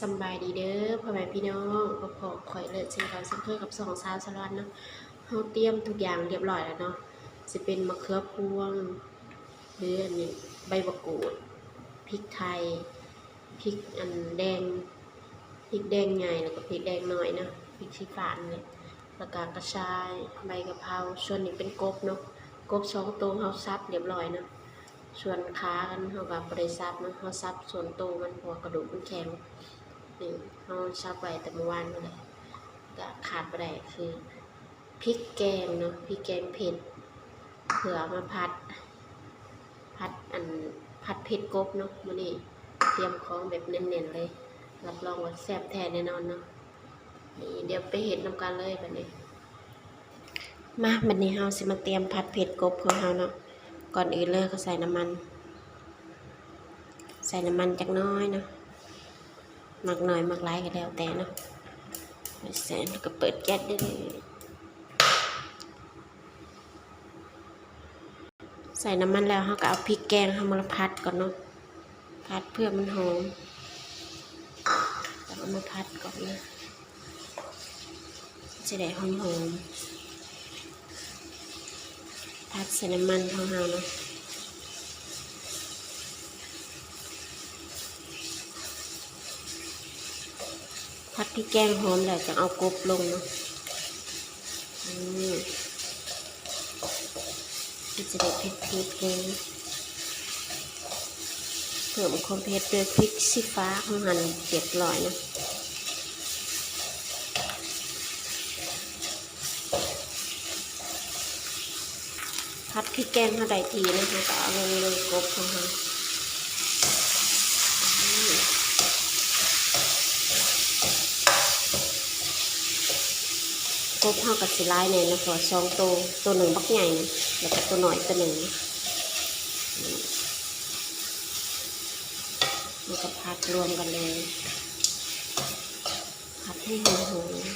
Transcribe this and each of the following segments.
ສຳບາຍດີເດີພໍ່ແມ່ພີ່ນ້ອງ, ພົບພໍ້ຂ້ອຍເລີດເຊັ່ນເກົ່າເຊັ່ນເຄີຍກັບຊ່ອງສາວສາລອນເນາະ. ເຮົາຕຽມທຸກຢ່າງລຽບລ້ອຍແລ້ວເນາະ, ຊິເປັນມະເຂືອພວງ ຫຼືອັນນີ້ ໃບບະກູດ, ພິກໄທ, ພິກອັນແດງ, ພິກແດງໃຫຍ່ ແລ້ວກໍພິກແດງນ້ອຍເນາະ, ພິກຊີ້ຟ້ານີ້ ແລ້ວກໍກະຊາຍ, ໃບກະເພົາ. ສ່ວນນີ້ເປັນກົບເນາະ, ກົບສອງໂຕເຮົາສັບລຽບລ້ອຍເນາະ. ສ່ວນຂາມັນເຮົາກໍບໍ່ໄດ້ສັບເນາະ, ເຮົາສັບສ່ວນໂຕມັນ ເພາະວ່າກະດູກມັນແຂງ. ນີ້ເຮົາສັບໄວ້ແຕ່ມື້ວານນີ້ແຫຼະ. ກໍຂາດບໍ່ໄດ້ຄືພິກແກງເນາະ, ພິກແກງເຜັດ ເພື່ອເອົາມາຜັດ, ຜັດອັນ ຜັດເຜັດກົບເນາະ. ມື້ນີ້ຕຽມຂອງແບບແໜ້ນໆເລີຍ, ຮັບຮອງວ່າແຊບແທ້ແນ່ນອນເນາະ. ນີ້ ດຽວໄປເຮັດນຳກັນເລີຍບັດນີ້. ມາ ບັດນີ້ເຮົາຊິມາຕຽມຜັດເຜັດກົບຂອງເຮົາເນາະ. ກ່ອນອື່ນເລີຍກໍໃສ່ນ້ຳມັນ, ໃສ່ນ້ຳມັນຈັກໜ້ອຍເນາະ, ມັກໜ້ອຍມັກຫຼາຍກໍແລ້ວແຕ່ເນາະ. ໃສ່ ແລ້ວກໍເປີດແກັສໄດ້ເລີຍ. ໃສ່ນ້ຳມັນແລ້ວ ເຮົາກໍເອົາພິກແກງເຮົາມາຜັດກ່ອນເນາະ, ຜັດເພື່ອມັນຫອມ. ຕ້ອງເອົາມາຜັດກ່ອນນະ, ຈະໄດ້ຫອມໆ. ຜັດໃສ່ນ້ຳມັນຂອງເຮົາເນາະ. ຜັດພິກແກງຫອມແລ້ວ ຈັ່ງເອົາກົບລົງເນາະ. ອືມ ມັນຈະໄດ້ເຜັດໆ ແຮງ ເພີ່ມຄວາມເຜັດດ້ວຍພິກຊີ້ຟ້າຂອງເຮົາລຽບລ້ອຍເນາະ. ຜັດພິກແກງເຮົາໄດ້ທີ່ແລ້ວ ເຮົາກໍເອົາລົງເລີຍ ກົບຂອງເຮົາ. ກົບເຮົາກໍຊິຫຼາຍແດ່ເນາະ ເພາະວ່າສອງໂຕ, ໂຕໜຶ່ງບັກໃຫຍ່ ແລ້ວກໍໂຕນ້ອຍໂຕໜຶ່ງ. ແລ້ວກໍຜັດລວມກັນເລີຍ, ຜັດໃຫ້ຫອມໆ.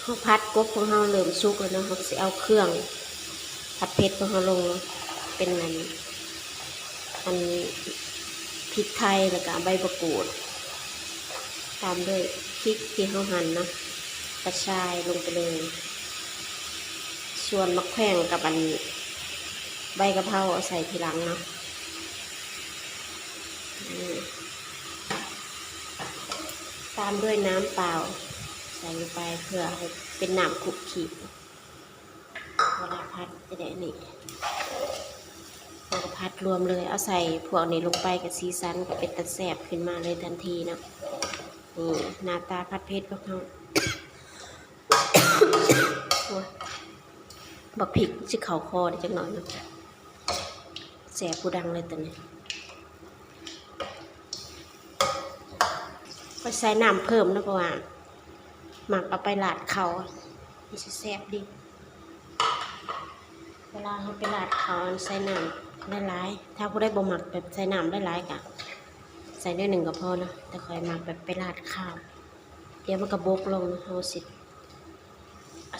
ເຮົາຜັດກົບຂອງເຮົາເລີ່ມສຸກແລ້ວເນາະ, ເຮົາກໍຊິເອົາເຄື່ອງຜັດເຜັດຂອງເຮົາລົງເນາະ, ເປັນອັນ ອັນ ພິກໄທ ແລ້ວກະໃບມະກູດ ຕາມດ້ວຍພິກທີ່ເຮົາຫັ່ນເນາະ, ກະຊາຍລົງໄປເລີຍ. ສ່ວນໝາກແຂວງກັບອັນໃບກະເພົາເອົາໃສ່ທີຫຼັງເນາະ. ອືມ ຕາມດ້ວຍນ້ຳເປົ່າໃສ່ລົງໄປ ເພື່ອໃຫ້ເປັນນ້ຳຄຸກຄິ. ເວລາຜັດຈະໄດ້ນີ້ ເຮົາກໍຜັດລວມເລີຍ, ເອົາໃສ່ພວກນີ້ລົງໄປ ກໍສີສັນກໍເປັນຕາແຊບຂຶ້ນມາເລີຍທັນທີເນາະ. ນີ້ໜ້າຕາຜັດເຜັດພວກເຮົາ. ໂອ້ຍ ບັກພິກຊິເຂົ້າຄໍໄດ້ຈັກໜ້ອຍເນາະ, ແສບຜູ້ດັງເລີຍຕອນນີ້. ຂ້ອຍໃສ່ນ້ຳເພີ່ມເນາະ ເພາະວ່າມັກເອົາໄປລາດເຂົ້າ ມັນຊິແຊບດີ. ເວລາເຮົາໄປລາດເຂົ້າ ໃສ່ນ້ຳຫຼາຍໆ, ຖ້າຜູ້ໃດບໍ່ມັກແບບໃສ່ນ້ຳຫຼາຍໆ ກະໃສ່ໜ້ອຍໜຶ່ງກໍພໍເນາະ, ແຕ່ຂ້ອຍມັກແບບໄປລາດເຂົ້າ ດຽວມັນກໍບົກລົງເນາະ. ເຮົາຊິ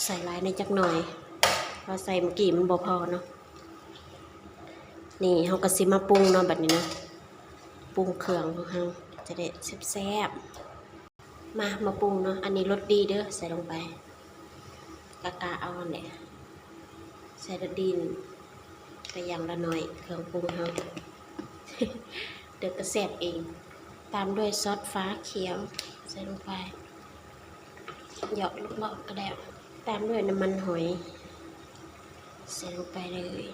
ໃສ່ຫຼາຍແດ່ຈັກໜ້ອຍ ເພາະໃສ່ມື້ກີ້ມັນບໍ່ພໍເນາະ. ນີ້ເຮົາກໍຊິມາປຸງເນາະ ບັດນີ້ເນາະ, ປຸງເຄື່ອງຂອງເຮົາຈະໄດ້ແຊບໆ. ມາ ມາປຸງເນາະ, ອັນນີ້ລົດດີເດີ ໃສ່ລົງໄປ ກະກະເອົາຫັ້ນແຫຼະ. ໃສ່ລະດິນໄປຢ່າງລະໜ້ອຍ ເຄື່ອງປຸງເຮົາ ດຽວກໍແຊບເອງ. ຕາມດ້ວຍຊອດຟ້າຂຽວໃສ່ລົງໄປ ເຍາະເລາະໆກໍໄດ້. ຕາມດ້ວຍນ້ຳມັນຫອຍໃສ່ລົງໄປເລີຍ.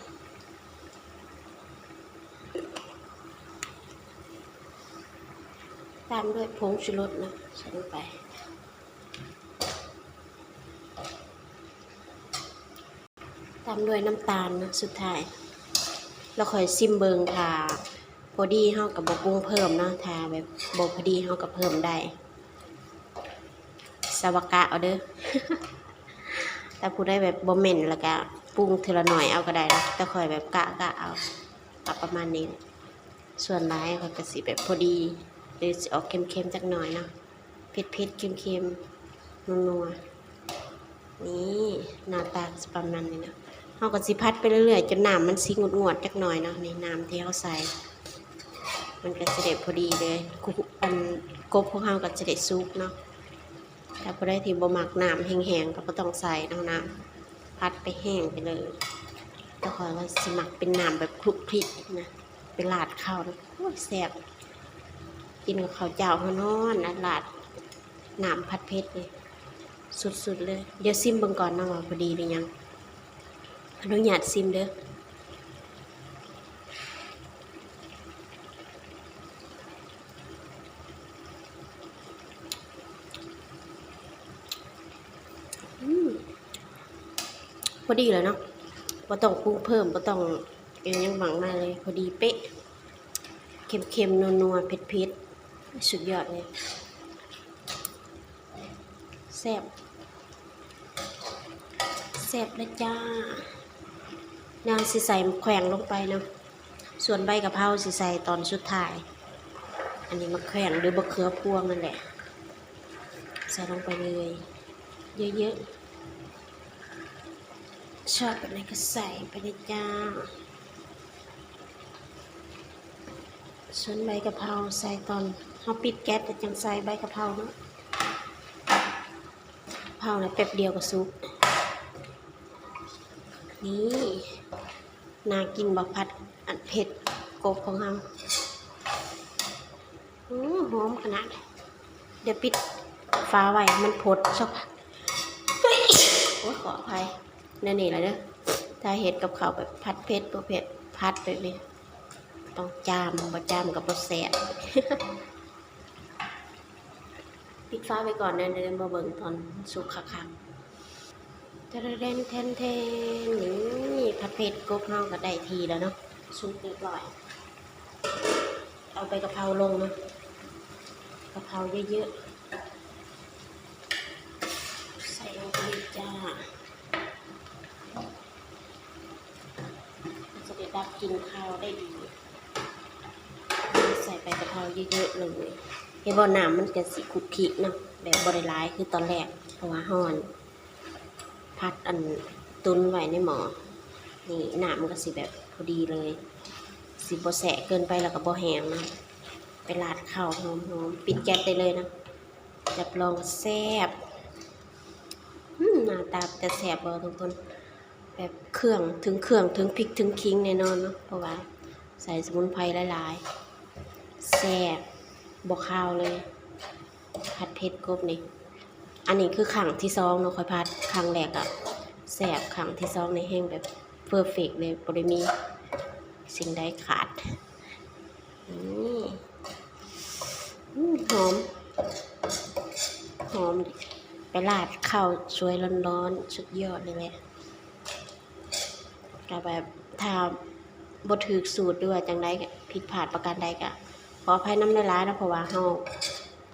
ຕາມດ້ວຍຜົງຊູລົດເນາະ ໃສ່ລົງໄປ. ຕາມດ້ວຍນ້ຳຕານເນາະ ສຸດທ້າຍ. ແລ້ວຂ້ອຍຊິມເບິ່ງ ຖ້າພໍດີເຮົາກໍບໍ່ປຸງເພີ່ມເນາະ, ຖ້າແບບບໍ່ພໍດີເຮົາກໍເພີ່ມໄດ້. ສະວະກະເອົາເດີ. ຖ້າຜູ້ໃດແບບບໍ່ແມ່ນ ແລ້ວກະປຸງເທື່ອລະໜ້ອຍເອົາກໍໄດ້ເນາະ, ແຕ່ຂ້ອຍແບບກະ ກະເອົາ ກະປະມານນີ້. ສ່ວນຫຼາຍຂ້ອຍກໍຊິແບບພໍດີ ຫຼືຊິອອກເຄັມໆຈັກໜ້ອຍເນາະ, ເຜັດໆ ເຄັມໆ ນົວໆ. ນີ້ ໜ້າຕາກໍຊິປະມານນີ້ນະ. ເຮົາກໍຊິຜັດໄປເລື້ອຍໆ ຈົນນ້ຳມັນຊິງວດໆຈັກໜ່ອຍເນາະ. ນີ້ນ້ຳທີ່ເຮົາໃສ່ ມັນກໍຊິໄດ້ພໍດີເລີຍ. ອັນ ກົບຂອງເຮົາກໍຊິໄດ້ສຸກເນາະ. ຖ້າຜູ້ໃດທີ່ບໍ່ມັກນ້ຳແຫ້ງໆ ກໍບໍ່ຕ້ອງໃສ່ເນາະ ນ້ຳ ຜັດໄປແຫ້ງໄປເລີຍ. ແຕ່ຂ້ອຍວ່າຊິມັກເປັນນ້ຳແບບຄລຸກຄລິກນະ ໄປລາດເຂົ້ານະ ໂອ້ຍ ແຊບ. ກິນກັບເຂົ້າເຈົ້າຮ້ອນໆນະ ລາດນ້ຳຜັດເຜັດນີ້ ສຸດໆເລີຍ. ດຽວຊິມເບິ່ງກ່ອນນະວ່າພໍດີຫຼືຍັງ. ອະນຸຍາດຊິມເດີ້. ອືມ ພໍດີແລ້ວເນາະ ບໍ່ຕ້ອງປຸງເພີ່ມ ບໍ່ຕ້ອງອີ່ຫຍັງມາກມາຍເລີຍ ພໍດີເປະ ເຄັມໆ ນົວໆ ເຜັດໆ ສຸດຍອດເລີຍ. ແຊບ ແຊບເລີຍຈ້າ. ນາງຊິໃສ່ໝາກແຂວງລົງໄປເນາະ ສ່ວນໃບກະເພົາຊິໃສ່ຕອນສຸດທ້າຍ. ອັນນີ້ໝາກແຂວງ ຫຼື ບັກເຂືອພວງນັ້ນແຫຼະ ໃສ່ລົງໄປເລີຍ ເຍີະໆ ຊອບປານໃດກໍໃສ່ໄປເລີຍຈ້າ. ສ່ວນໃບກະເພົາໃສ່ຕອນເຮົາປິດແກັສ ແລ້ວຈັ່ງໃສ່ໃບກະເພົາເນາະ. ເຜົາແລ້ວແປັບດຽວກໍສຸກ. ນີ້ ໜ້າກິນບໍ່ ຜັດອັນເຜັດກົບຂອງເຮົາ. ອື ຫອມຂະໜາດ. ດຽວປິດຝາໄວ້ໃຫ້ມັນຟົດສະກ່ອນ. ໂອ້ຍ ຂໍອະໄພ. ແນວນີ້ລະເດີ ຖ້າເຮັດກັບເຂົ້າແບບຜັດເຜັດບໍ່ເຜັດ ຜັດແບບນີ້ຕ້ອງຈ້ຳ ບໍ່ຈ້ຳກໍບໍ່ແຊບ. ປິດຝາໄວ້ກ່ອນເດີ ດຽວມາເບິ່ງຕອນສຸກຄັກໆ. ແທນໆ ນີ້ ຜັດເຜັດກົບເຮົາກໍໄດ້ທີ່ແລ້ວເນາະ ສຸກຮຽບຮ້ອຍ. ເອົາໃບກະເພົາລົງເນາະ ກະເພົາເຍີະໆ ໃສ່ລົງໄປເລີຍຈ້າ. ມັນຈະໄດ້ດັບກິ່ນຄາວໄດ້ດີ. ໃສ່ໃບກະເພົາເຍີະໆເລີຍ ເຫັນບໍ່ ນ້ຳມັນກະຊິຄຸກຄິກເນາະ ແບບບໍ່ໄດ້ຫຼາຍຄືຕອນແລກ ເພາະວ່າເຮົາ ອັນ ຜັດ ອັນ ຕຸນໄວ້ໃນໝໍ້. ນີ້ ນ້ຳມັນກະຊິແບບພໍດີເລີຍ ຊິບໍ່ແຊະເກີນໄປ ແລ້ວກະບໍ່ແຫ້ງເນາະ. ໄປລາດເຂົ້າຫອມໆ ປິດແກັສໄດ້ເລີຍນະ ຮັບຮອງວ່າແຊບ. ອືມ ໜ້າຕາເປັນຕາແຊບບໍ່ທຸກຄົນ? ແບບເຄື່ອງ ເຖິງເຄື່ອງ ເຖິງພິກ ເຖິງຂີງແນ່ນອນເນາະ ເພາະວ່າໃສ່ສະໝຸນໄພຫຼາຍໆ ແຊບ ບໍ່ຄາວເລີຍ ຜັດເຜັດກົບນີ້. ອັນນີ້ຄືຄັ້ງທີສອງເນາະ ຂ້ອຍຜັດ ຄັ້ງແລກກະແຊບ ຄັ້ງທີສອງນີ້ແຮ່ງແບບເພີເຟັກເລີຍ ບໍ່ໄດ້ມີສິ່ງໃດຂາດ. ນີ້ ອືມ ຫອມ ຫອມ ໄປລາດເຂົ້າສວຍຮ້ອນໆ ສຸດຍອດເລີຍແຫຼະ. ກະແບບ ຖ້າບໍ່ຖືກສູດ ຫຼືວ່າຈັ່ງໃດ ຜິດພາດປະການໃດ ກະຂໍອະໄພນຳຫຼາຍໆເນາະ ເພາະວ່າເຮົາ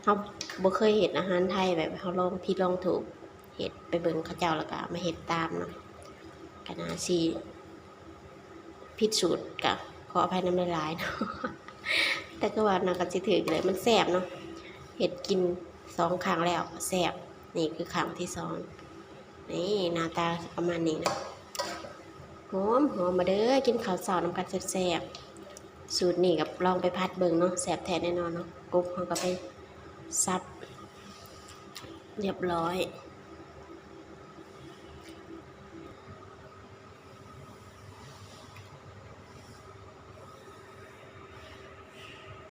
ເຮົາບໍ່ເຄີຍເຮັດອາຫານໄທ ແບບເຮົາລອງຜິດລອງຖືກ ເຮັດໄປເບິ່ງເຂົາເຈົ້າ ແລ້ວກະມາເຮັດຕາມເນາະ ກະໜ້າຊິ ຜິດສູດກະຂໍອະໄພນຳຫຼາຍໆເນາະ. ແຕ່ຄືວ່າໜ້າກະຊິຖືກແຫຼະ ມັນແຊບເນາະ ເຮັດກິນສອງຄັ້ງແລ້ວ ແຊບ. ນີ້ຄືຄັ້ງທີສອງ. ນີ້ໜ້າຕາປະມານນີ້ນະ ຫອມໆ ມາເດີ ກິນເຂົ້າເຊົ້ານຳກັນແຊບໆ. ສູດນີ້ກໍລອງໄປຜັດເບິ່ງເນາະ ແຊບແທ້ແນ່ນອນເນາະ. ກົບເຮົາກໍໄປສັບຮຽບຮ້ອຍ.